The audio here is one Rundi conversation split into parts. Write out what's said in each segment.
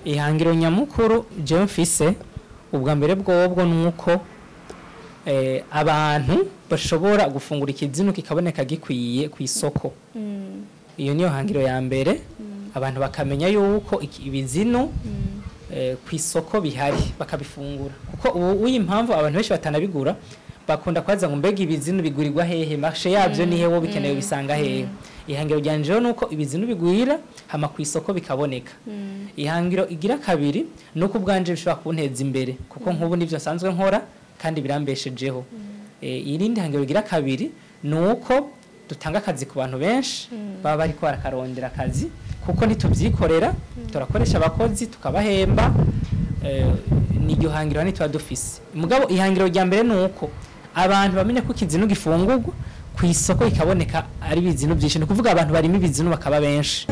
Ihangiro nyamukuru jewe mfise ubwa mbere bwobwo nuko abantu bashobora gufungura ikizinu kikaboneka gikwiye ku isoko. Iyo niyo hangiro ya mbere. Abantu bakamenya yuko ibizinu ku isoko bihari bakabifungura, kuko ubu impamvu abantu benshi batanabigura bakunda kwaza ngo mbega ibizinu bigurirwa hehe, marché yabyo ni hehe, bikeneye bisanga hehe. Ihangiro ryanje nuko ibizinu bigwira hama ku isoko bikaboneka. Ihangiro igira kabiri nuko ubwanje bishobora kunteza imbere, kuko nkubu nivyo nsanzwe nkora kandi birambeshejeho. Irindi hangiro igira kabiri nuko dutanga akazi ku bantu benshi baba bariko barakarondera akazi, kuko ntituvyikorera, turakoresha abakozi tukabahemba. Niryo hangiro ntitwa dufise. Mugabo ihangiro rya mbere nuko abantu bamenye ko ikizinu gifungurwa ku isoko ikaboneka ari bizinu byinshi, ni kuvuga abantu barimo ibizinu bakaba benshi.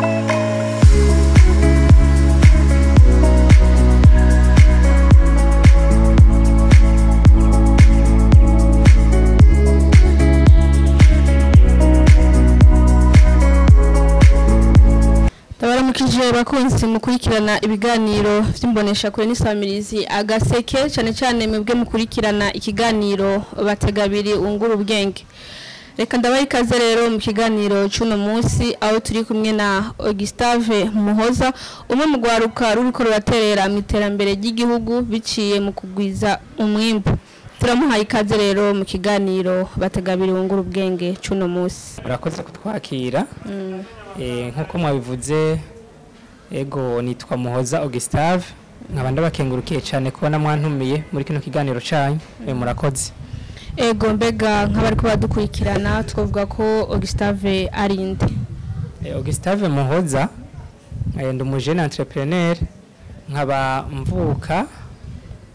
Mukije bakunzi mukurikirana ibiganiro vy'imbonesha kure n'isamirizi agaseke, cyane cyane mwebwe mukurikirana ikiganiro bategabiri ungura ubwenge. Reka ndabaha ikaze rero mu kiganiro cy'uno munsi, aho turi kumwe na Augustave Muhoza, umwe mu rwaruka ruriko ruraterera mu iterambere ry'igihugu biciye mu kugwiza umwimbu. Turamuhaye ikaze rero mu kiganiro bategabiri ungura ubwenge cy'uno munsi. Murakoze kutwakira. Nkuko mwabivuze, ego nitwa Muhoza Augustave, nkaba ndabakengurukiye cyane kubona mwantumiye muri kino kiganiro cyanyu. Murakoze. Ego, mbega nk'abariko badukurikirana twavuga ko Augustave ari nde? Augustave Muhoza ndi umujene entrepreneur, nkaba mvuka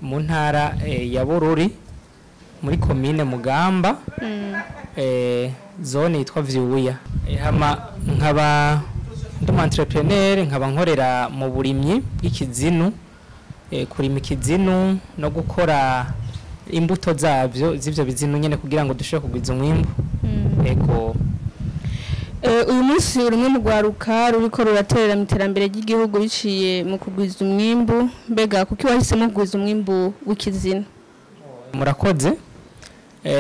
mu ntara ya Bururi muri commune Mugamba, zone yitwa Vyuya. Hama nkaba ndi umu entrepreneur, nkaba nkorera mu burimyi bw'ikizinu, kurima ikizinu no gukora imbuto zavyo z'ivyo bizinu nyene kugira ngo dushobore kugwiza umwimbu. Ego. Uyu munsi urumwe mu rwaruka ruriko ruraterera mu iterambere ry'igihugu biciye mu kugwiza umwimbu, mbega kuki wahisemo kugwiza umwimbu w'ikizinu? Murakoze.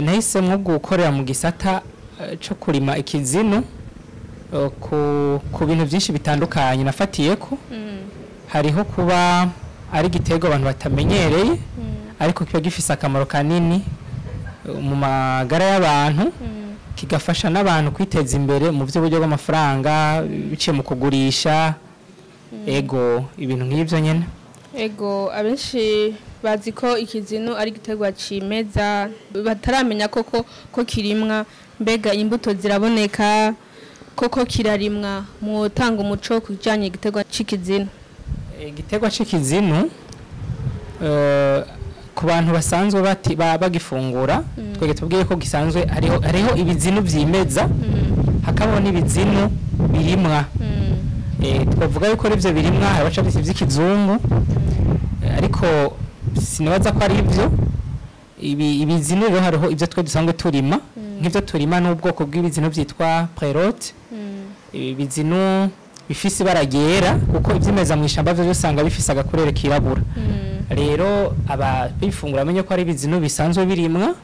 Nahisemo gukorera mu gisata cyo kurima ikizinu ku bintu byinshi bitandukanye. Nafatiye ko hariho kuba ari igitego abantu batamenyereye, ariko kiba gifise akamaro kanini mu magara y'abantu, kigafasha n'abantu kwiteza imbere mu by'uburyo bw'amafaranga biciye mu kugurisha. Ego, ibintu nk'ibyo nyene. Ego, abenshi bazi ko ikizinu ari igiterwa cimeza, bataramenya koko ko kirimwa. Mbega imbuto ziraboneka koko kirarimwa? Mwotanga umuco kujanye igiterwa c'ikizinu? Igiterwa c'ikizinu ku bantu basanzwe bagifungura, twege tubwiye ko gisanzwe hariho ibizinu vyimeza, hakaba n'ibizinu birimwa. Twavuga yuko ivyo birimwa hari abaca bise vy'ikizungu, ariko sinibaza ko ari ivyo. Ibizinu rero hariho ivyo twe dusanzwe turima, nk'ivyo turima n'ubwoko bw'ibizinu vyitwa prerote, ibizinu bifise ibara ryera, kuko ivyimeza mu ishamba vyo usanga bifise agakurere kirabura. Rero ababifungura bamenye ko ari ibizinu bisanzwe birimwa.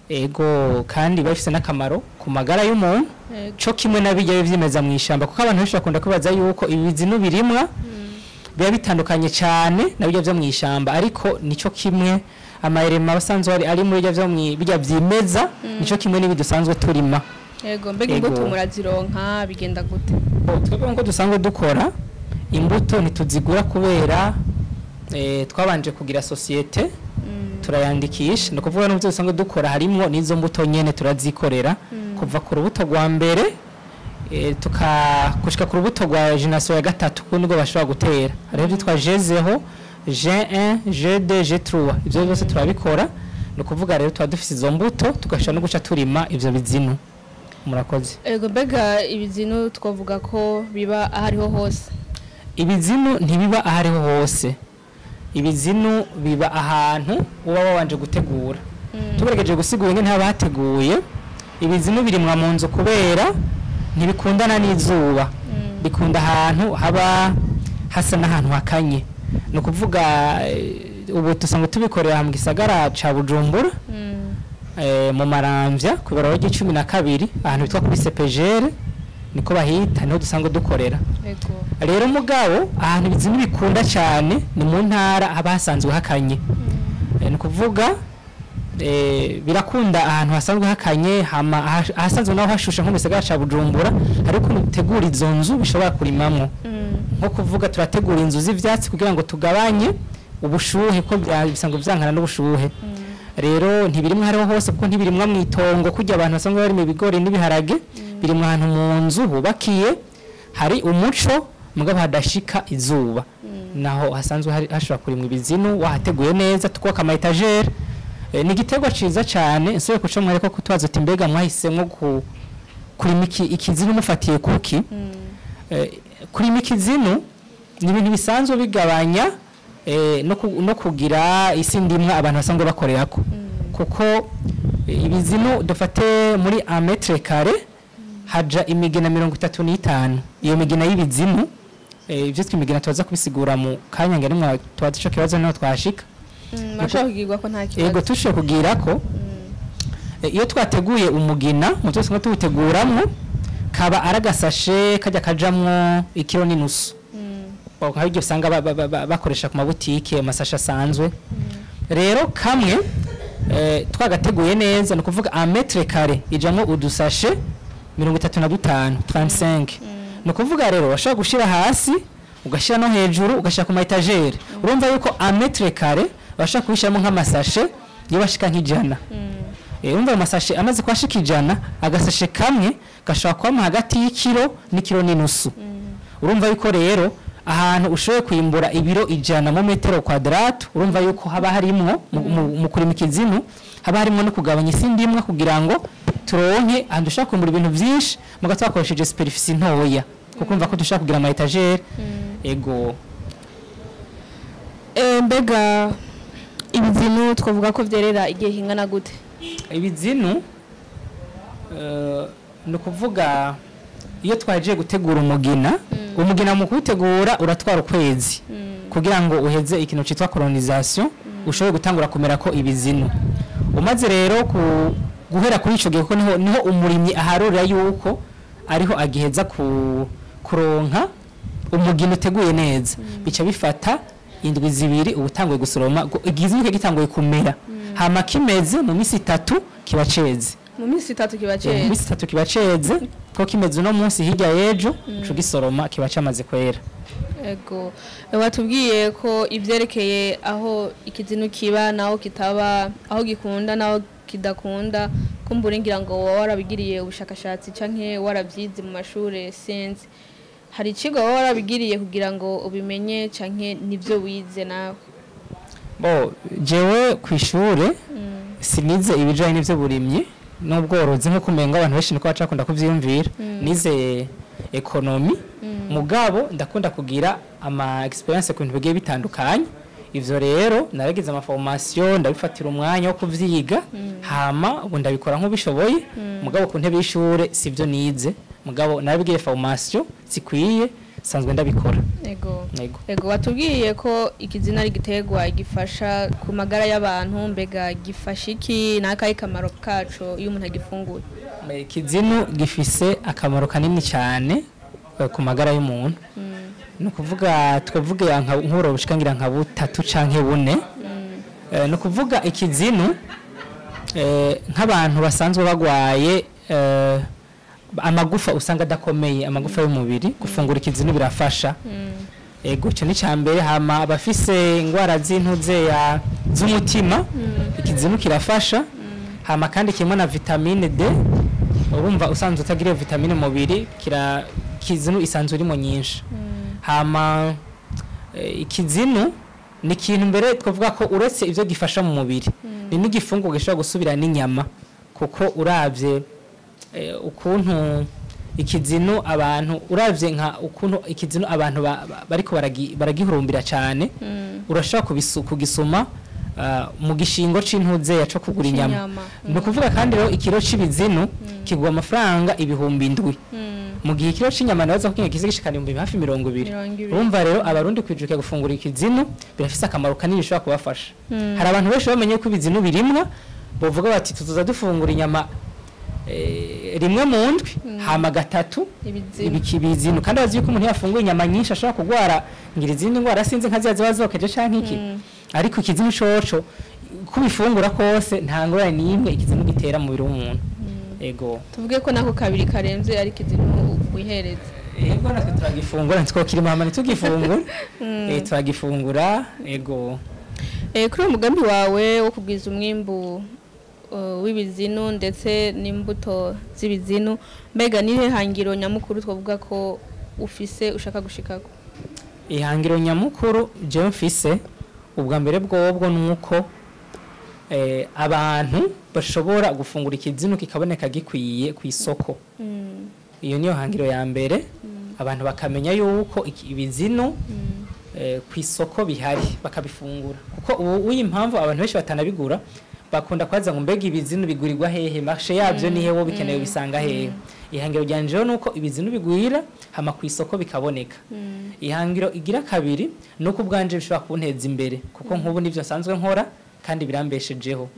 Ego, kandi bafise n'akamaro ku magara y'umuntu, co kimwe n'abijya vyimeza mu ishamba, kuko abantu benshi bakunda kubaza yuko ibizinu birimwa biba bitandukanye cyane nabijya vyo mu ishamba, ariko nico kimwe. Amayerema basanzwe ari muri bijya vyo bijya vyimeza, nico kimwe n'ibidusanzwe turima. Ego, mbega imbuto murazironka bigenda gute? Twebwe nko dusanzwe dukora imbuto ntituzigura, kubera twabanje kugira societe turayandikisha. Ni ukuvuga n'ubyo dusanzwe dukora harimo n'izo mbuto nyene turazikorera, kuva ku rubuto rwa mbere tukakushika ku rubuto rwa generation ya gatatu, kuko nibwo bashobora gutera. Hariho byitwa G0, G1, G2, G3, ivyo byose turabikora. Ni ukuvuga rero tuba dufise izo mbuto tugashobora no guca turima ivyo bizinu. Murakoze. Ego, mbega ibizinu twavuga ko biba ahariho hose? Ibizinu ntibiba ahariho hose. Ibizinu biba ahantu uba wabanje gutegura. Tugerageje gusigura ingene ntabateguye. Ibizinu birimwa mu nzu kubera ntibikundana n'izuba, bikunda ahantu haba hasa n'ahantu hakanye. Ni ukuvuga ubu dusanzwe tubikorera mu gisagara ca Bujumbura, mu Maramvya ku ibarabara ry'icumi na kabiri, ahantu hitwa kuri CPGR niko bahita, niho dusanzwe dukorera. Rero mugabo ahantu ibizinu bikunda cyane ni mu ntara haba hasanzwe hakanye. Ni ukuvuga birakunda ahantu hasanzwe hakanye, hama ahasanzwe naho hashushe nko mu gisagara ca Bujumbura hari ukuntu dutegura izo nzu bishobora kurimamwo. Nko kuvuga turategura inzu z'ivyatsi kugira ngo tugabanye ubushuhe, ko bisanzwe vyankana n'ubushuhe. Rero ntibirimwa hariho hose, kuko ntibirimwa mu itongo kurya abantu basanzwe barima ibigori n'ibiharage. Birimwa ahantu mu nzu hubakiye, hari umuco mugabo hadashika izuba, naho hasanzwe hashobora kurimwa ibizinu wahateguye neza, tukubaka ama étagères. Ni igiterwa ciza cyane. Nsubiye kuca mwareko kutubaza uti mbega mwahisemwo kurima ikizinu mufatiye kuki? Kurima ikizinu ni ibintu bisanzwe bigabanya no kugira isi ndimwa abantu basanzwe bakorerako, kuko ibizinu dufate muri 1 mètre carré haja imigina 35. Iyo migina y'ibizinu, ivyo twimigina tubaza kubisigura mu kanya ngari mwa tubaza ico kibazo niho twashika. Bashobora kugirwa ko nta Yego, kibazo. tushoboye kugira ko iyo twateguye umugina mu byo dusanzwe tuwuteguramwo, kaba ari agasashe kajya kajamwo ikiro n'inusu, nka ibyo usanga bakoresha ku mabutike, amasashe asanzwe. Rero kamwe twagateguye neza, ni ukuvuga un mètre carré ijamwo udusashe 35, 35. Ni ukuvuga rero washobora gushyira hasi, ugashyira no hejuru, ugashyira ku ma étagères. Urumva yuko un mètre carré bashobora kubishyiramo nk'amasashe iyo bashika nk'ijana. Urumva ayo masashe amaze kuhashika 100, agasashe kamwe gashobora kubamo hagati y'ikiro n'ikiro n'inusu. Urumva yuko rero ahantu ushoboye kwimbura ibiro 100 mu metero kwadrato, urumva yuko haba harimwo mu kurima ikizinu haba harimwo no kugabanya isi ndimwa, kugira ngo turonke ahantu dushobora kwimbura ibintu byinshi muga twakoresheje superficie ntoya, kuko urumva ko dushobora kugira ama étagères. Ego. Mbega ibizinu twavuga ko vyerera igihe kingana gute? Ibizinu ni ukuvuga iyo twagiye gutegura umugina, umugina mu kuwutegura uratwara ukwezi kugira ngo uheze ikintu cyitwa colonisation, ushobore gutangura kumera ko ibizinu. Umaze rero guhera kuri ico gihe, kuko niho umurimyi aharurira yuko ariho agiheza kuronka umugina uteguye neza, bica bifata indwi 2 uba utanguye gusoroma igizinu gitanguye kumera. Hama kimeze mu minsi 3 kiba ceze. Mu minsi 3 kiba Mu ceze? minsi 3 kiba ceze, ko kimeze uno munsi, hirya y'ejo uca ugisoroma kiba camaze kwera. Ego. Watubwiye ko ivyerekeye aho ikizinu kiba naho kitaba, aho gikunda naho kidakunda, kumbura ngira ngo woba warabigiriye ubushakashatsi canke warabyize mu mashure, sinzi. Hari icigwa woba warabigiriye kugira ngo ubimenye canke nivyo wize nawe? Bo jewe ku ishure sinize ibijanye n'ivy'uburimyi n'ubworozi nk'uko umenga abantu benshi niko bacakunda kuvyiyumvira. Nize économie, mugabo ndakunda kugira ama expérience ku bintu bigiye bitandukanye. Ivyo rero naragize ama formation, ndabifatira umwanya wo kuvyiga, hama ubu ndabikora nk'ubishoboye. Mugabo ku ntebe y'ishure sivyo nize, mugabo narabigiye formation zikwiye, sanzwe ndabikora. Ego. Yego. Ego, watubwiye ko ikizina ari igiterwa gifasha ku magara y'abantu. Mbega gifasha iki, n'akahe kamaro kaco iyo umuntu agifunguye? Ikizinu gifise akamaro kanini cyane ku magara y'umuntu. Ni ukuvuga twavuge nk'uburo bushika ngira nka butatu canke bune. Ni ukuvuga ikizinu nk'abantu basanzwe bagwaye amagufa, usanga adakomeye amagufa y'umubiri, gufungura ikizinu birafasha. Ego, icyo ni mbere. Hama abafise ingwara z'intuze ya z'umutima, ikizinu kirafasha. Hama kandi kirimo na vitamine D. Urumva usanzwe utagira iyo vitamine mu mubiri, kira kizinu isanzwe irimo nyinshi. Hama ikizinu ni ikintu mbere twavuga ko uretse ibyo gifasha mu mubiri, ni n'igifungurwa gishobora gusubira n'inyama, kuko uravye ukuntu ikizinu abantu, uravye nka ukuntu ikizinu abantu bariko baragihurumbira cyane, urashobora kugisuma mu gishingo c'intuzeya co kugura inyama. C'inyama. Ni ukuvuga kandi rero ikiro c'ibizinu kigura amafaranga 7000. Mu gihe ikiro c'inyama nabaza ko kiza gishikana ibihumbi hafi 20. Urumva rero abarundi kwijuka gufungura ikizinu birafise akamaro kanini bishobora kubafasha. Hari abantu benshi bamenye ko ibizinu birimwa bovuga bati tuzoza dufungura inyama rimwe mu ndwi hama gatatu ibizinu, kandi bazi yuko umuntu yafunguye inyama nyinshi ashobora kugwara ngira izindi ndwara sinzi nka ziba zokeje canke iki. Ariko ikizinu coco kubifungura kose nta ngorane n'imwe ikizinu gitera mu mubiri w'umuntu. Ego tuvuge ko nako kabiri karenze ariko ikizinu wihereza. Ego natwe turagifungura ntitwokirima hama ntitugifungura. Turagifungura. Ego kuri uwo mugambi wawe wo kugwiza umwimbu w'ibizinu ndetse n'imbuto z'ibizinu, mbega nihe hangiro nyamukuru twavuga ko ufise ushaka gushikako? Ihangiro nyamukuru jewe mfise ubwa mbere bwobwo nuko abantu bashobora gufungura ikizinu kikaboneka gikwiye ku isoko. Iyo niyo hangiro ya mbere. Abantu bakamenya yuko ibizinu ku isoko bihari bakabifungura, kuko ubu impamvu abantu benshi batanabigura bakunda kwaza ngo mbega ibizinu bigurirwa hehe, marché yabyo ni hehe, bikeneye bisanga hehe. Ihangiro ryanje nuko ibizinu bigwira hama ku isoko bikaboneka. Ihangiro igira kabiri nuko ubwanje bishobora kunteza imbere, kuko nkubu nivyo nsanzwe nkora kandi birambeshejeho.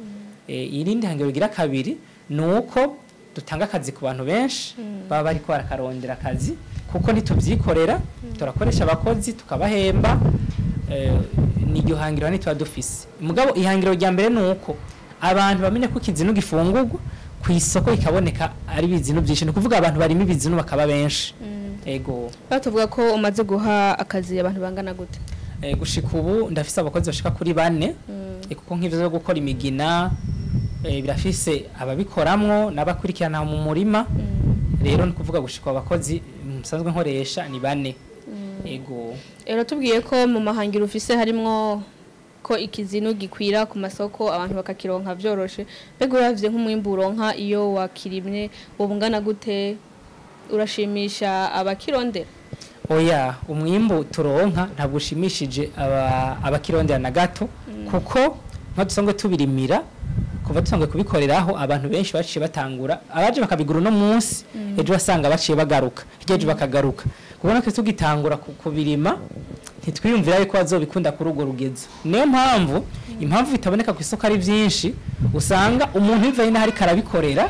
Irindi hangiro igira kabiri nuko dutanga akazi ku bantu benshi baba bariko barakarondera akazi, kuko ntituvyikorera turakoresha abakozi tukabahemba. Ni hangiro ni dufise. Mugabo ihangiro rya mbere nuko abantu bamenye ko ikizinu gifungurwa ku isoko ikaboneka ari bizinu byinshi, ni kuvuga abantu barimo ibizinu bakaba benshi. Ego batuvuga ko umaze guha akazi abantu bangana gute? Gushika ubu ndafise abakozi bashika kuri 4. Kuko nk'ivyo zo gukora imigina birafise ababikoramwo n'abakurikirana mu murima. Rero ni kuvuga gushika abakozi musanzwe nkoresha ni 4. Ego rero tubwiye ko mu mahangiro ufise harimwo ko ikizinu gikwira ku masoko abantu bakakironka vyoroshe. Mbega uravye nk'umwimbu uronka iyo wakirimye wobungana gute, urashimisha abakirondera? Oya, umwimbu turonka ntabwo ushimishije abakirondera na gato, kuko nka dusanzwe tubirimira kuva dusanzwe kubikoreraho abantu benshi baciye batangura, abaje bakabigura no munsi ejo basanga baciye bagaruka, ejo bakagaruka. Kubona ko tugitangura kubirima ntitwiyumvira yuko bazobikunda kuri urwo rugezo. Niyo mpamvu impamvu bitaboneka ku isoko ari byinshi, usanga umuntu bivaye n'aho ariko arabikorera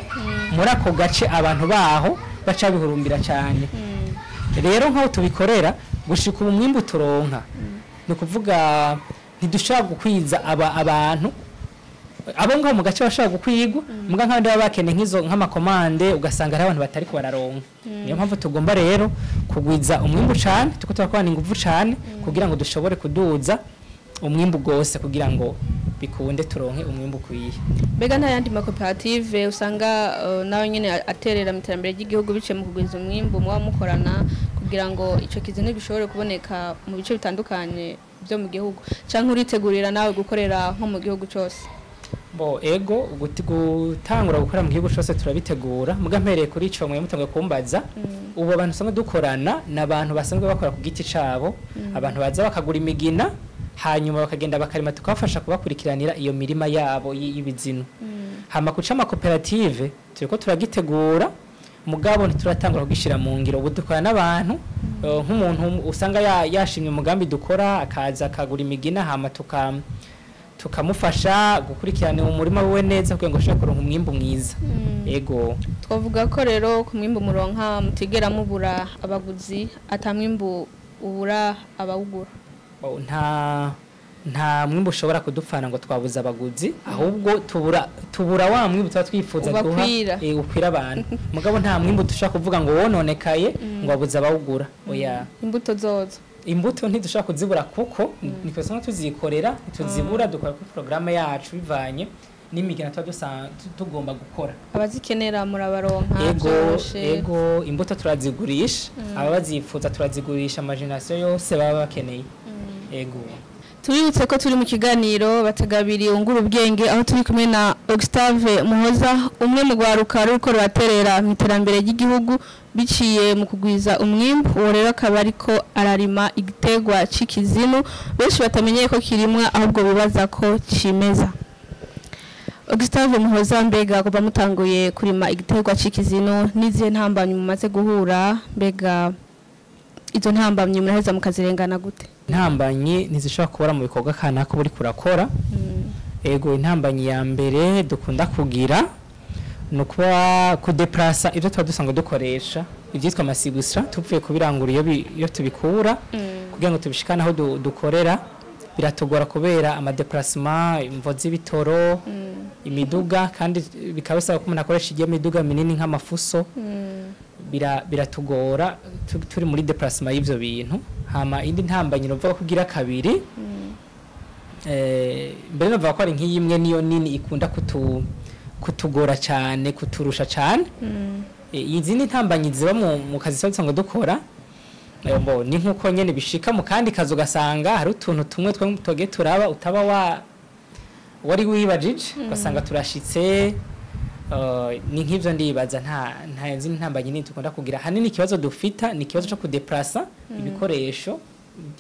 muri ako gace abantu baho baca bihurumbira cyane. Rero nkaho tubikorera gushika ubu mwimbu turonka ni ukuvuga ntidushobora gukwiza abantu abo ngaho mu gace bashobora gukwigwa, muga nk'abandi baba bakeneye nk'izo nk'amakomande ugasanga ari abantu batari bararonka. Niyo mpamvu tugomba rero kugwiza umwimbu cyane, tuko turakorana ingufu cyane kugira ngo dushobore kuduza umwimbu gose kugira ngo bikunde turonke umwimbu ukwiye. Mbega nta yandi makoperative usanga nawe nyene aterera mu iterambere ry'igihugu bice mu kugwiza umwimbu muba mukorana kugira ngo ico kizinu gishobore kuboneka mu bice bitandukanye byo mu gihugu, canke uritegurira nawe gukorera nko mu gihugu cose? Bo ego gutangura gukora mu gihugu cyose turabitegura, muga mpereye kuri ico mwe mutangiye kumbaza. Ubu abantu usanga dukorana n'abantu basanzwe bakora ku giti cabo, abantu baza bakagura imigina hanyuma bakagenda bakarima tukabafasha kubakurikiranira iyo mirima yabo y'ibizinu. Hama kuca amakoperative turiko turagitegura, mugabo ntituratangura kugishira mu ngiro. Ubu dukora n'abantu nk'umuntu usanga yashimye umugambi dukora akaza akagura imigina hama tukamufasha gukurikirana umurima wiwe neza kugira ngo ashobore kuronka umwimbu mwiza. Ego twavuga ko rero ku mwimbu muronka mutigera mubura abaguzi, ata mwimbu ubura abawugura. Nta mwimbu ushobora kudupfana ngo twabuze abaguzi, ahubwo tubura wa mwimbu tuba twifuza guha ukwira abantu. Mugabo nta mwimbu dushobora kuvuga ngo wononekaye ngo abuze abawugura. Oya, imbuto zozo imbuto ntidushobora kuzibura kuko nitwe tuzikorera, ntituzibura, dukora kuri programme yacu bivanye n'imigina tuba tugomba gukora. Abazikenera murabaronka? Ego, imbuto turazigurisha, abazifuza turazigurisha amageneration yose baba bakeneye. Ego Tubibutse ko turi mu kiganiro Bategabiri Wungura Ubwenge, aho turi kumwe na Octave Muhoza, umwe mu rwaruka ruriko ruraterera mu iterambere ry'igihugu biciye mu kugwiza umwimbu. Uwo rero akaba ariko ararima igiterwa c'ikizinu benshi batamenyeye ko kirimwa, ahubwo bibaza ko cimeza. Gustave Muhoza, mbega kuva mutanguye kurima igiterwa c'ikizino n'izihe ntambamyi mumaze guhura, mbega izo ntambamyi muraheza mukazirengana gute? Intambanyi ntizishobora kubura mu bikorwa kanaka uba uriko urakora. Ego, intambanyi ya mbere dukunda kugira ni ukuba kudeplasa ibyo tuba dusanzwe dukoresha, ibyitwa amasigusira, tuvuye kubirangura iyo tubikura kugira ngo tubishikane aho dukorera biratugora kubera amadéplacement, imvo z'ibitoro, imiduga, kandi bikaba bisaba ko umuntu akoresha igiye miduga minini nk'amafuso. Biratugora turi muri déplacement y'ivyo bintu. Hama indi ntambanyi novuga ko igira kabiri, mbere novuga ko ari nk'iyimwe niyo nini ikunda kutugora cyane, kuturusha cyane. Izindi ntambanyi ziba mu kazi dusanzwe dukora, bo ni nkuko nyene bishika mu kandi kazi ugasanga hari utuntu tumwe twagiye turaba utaba wa wari wibajije, ugasanga turashitse. Ni nk'ivyo ndibaza, nta zindi ntambanyi nini dukunda kugira. Hanini ikibazo dufita ni ikibazo co kudeplasa ibikoresho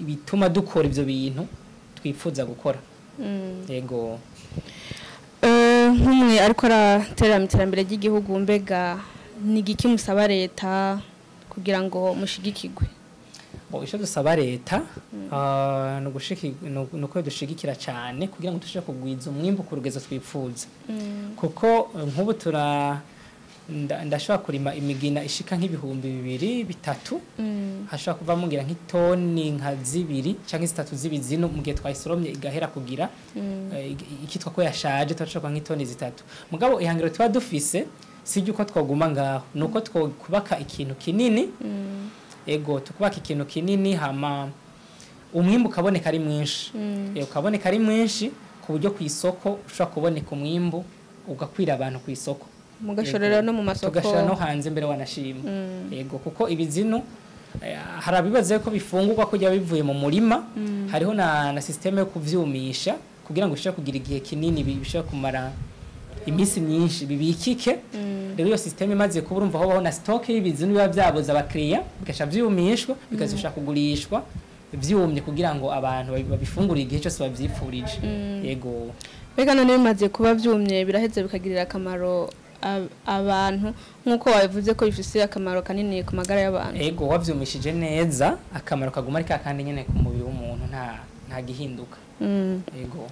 bituma dukora ivyo bintu twifuza gukora. Yego. Nk'umwe ariko aratera mu iterambere ry'igihugu, mbega ni igiki musaba leta kugira ngo mushigikirwe? Bo, icyo dusaba leta ni uko dushigikira cyane kugira ngo dushobore kugwiza umwimbu ku rugezo twifuza, kuko nk'ubu ndashobora kurima imigina ishika nk'2000, 3,000, hashobora kuvamo ngira nk'itoni nka 2 cyangwa 3 z'ibizinu mu gihe twayisoromye igahera kugira ikitwa ko yashaje, turashobora nk'itoni 3. Mugabo ihangiro tuba dufise si uko twaguma ngaho, ni uko twakubaka ikintu kinini. Ego, tukubaka ikintu kinini, hama umwimbu ukaboneka ari mwinshi, ukaboneka ari mwinshi ku buryo ku isoko ushobora kuboneka umwimbu ugakwira abantu ku isoko. Mugashorera no mu masoko. Tugashora no hanze mbere wanashima. Yego, kuko ibizinu hari abibaza ko bifungurwa kujya bivuye mu murima. Hariho na système yo kuvyumisha kugira ngo ushobore kugira igihe kinini, bishobore kumara iminsi myinshi bibikike. Rero iyo système imaze kuba, urumva hobaho na stock y'ibizinu biba byabuze abakiriya, bigasha vyumishwa, bikazishobora kugurishwa vyumye kugira ngo abantu babifungure igihe cyose bavyipfurije. Yego. Mbega none bimaze kuba byumye biraheze bikagirira akamaro abantu nk'uko wabivuze ko bifise akamaro kanini ku magara y'abantu? Ego, wavyumishije neza akamaro kaguma ari kakandi nyene ku mubiri w'umuntu, nta gihinduka. Ego.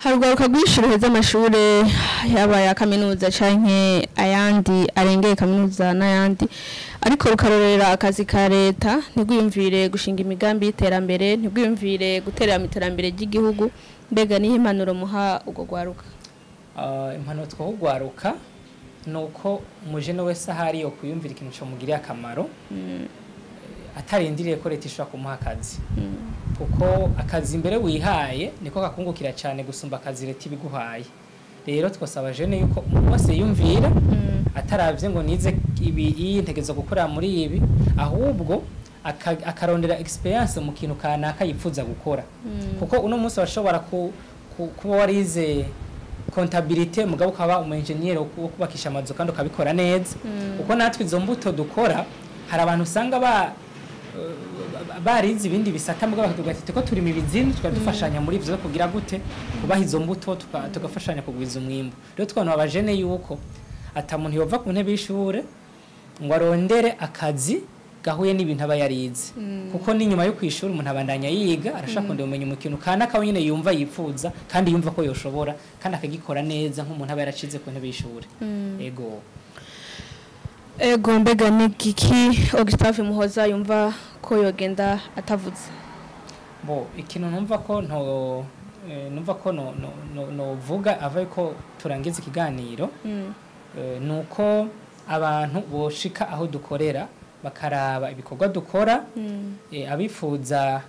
Hari urwaruka rwinshi ruheza amashure, yaba aya kaminuza canke ayandi arengeye kaminuza n'ayandi, ariko rukarorera akazi ka leta, ntigwiyumvire gushinga imigambi y'iterambere, ntigwiyumvire guterera mu iterambere ry'igihugu. Mbega niyo impanuro muha urwo rwaruka? Impanuro twohugwaruka ni uko umujene wese ahari yo kuyumvira ikintu comugiriye akamaro, atarindiriye ko leta ishobora kumuha akazi, kuko akazi imbere wihaye niko kakungukira cyane gusumba akazi leta ibiguhaye. Rero twasaba jene yuko umuntu wese yumvira ataravye ngo nize ibi, iyi ntegezo gukora muri ibi, ahubwo akarondera experience mu kintu kanaka yipfuza gukora, kuko uno munsi washobora kuba warize comptabilité mugabo ukaba umu engineer wo kubakisha amazu kandi ukabikora neza. Kuko natwe izo mbuto dukora, hari abantu usanga barize ibindi bisata, mugabo bakavuga ati tuko turima ibizinu, tukadufashanya muri ivyo kugira gute kubaha izo mbuto, tugafashanya kugwiza umwimbu. Rero twana abajene yuko ata muntu yova ku ntebe y'ishure ngo arondere akazi gahuye n'ibintu aba yarize, kuko n'inyuma yo kwishura umuntu abandanya yiga, arashaka kundi ubumenyi mu kintu kanaka we nyene yumva yipfuza kandi yumva ko yoshobora kandi akagikora neza nk'umuntu aba yaracize ku ntebe y'ishure. Ego. Ego, mbega ni giki Augustave Muhoza yumva ko yogenda atavuze? Bo, ikintu numva ko nto numva ko no no no novuga ava ko turangiza ikiganiro, nuko abantu boshika aho dukorera bakaraba ibikorwa dukora, abifuza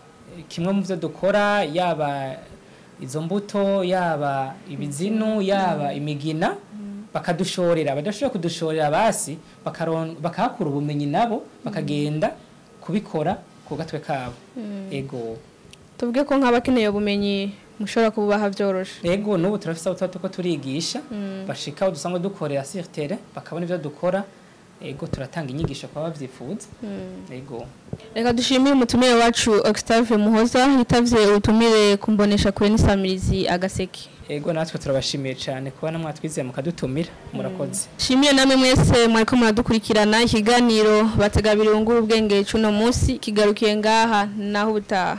kimwe mu byo dukora, yaba izo mbuto, yaba ibizinu, yaba imigina, bakadushorera. Abadashobora kudushorera basi bakahakura ubumenyi, nabo bakagenda kubikora ku gatwe kabo. Ego. Tuvuge ko nk'abakeneye ubumenyi mushobora kububaha byoroshe? Ego, n'ubu turafise abo tuba turiko turigisha, bashika aho dusanzwe dukorera sur terrain bakabona ivyo dukora. Ego, turatanga inyigisho kwa bavyifuza. Ego. Reka dushimire umutumire wacu Octave Muhoza yitavye ubutumire kumbonesha kure n'isamirizi Agaseke. Ego, natwe turabashimiye cyane kuba namwatwizeye mukadutumira. Murakoze. Shimiye namwe mwese mwariko muradukurikirana. Ikiganiro Bategabiri Wungura Ubwenge cuno munsi kigarukiye ngaha, naho ubutaha.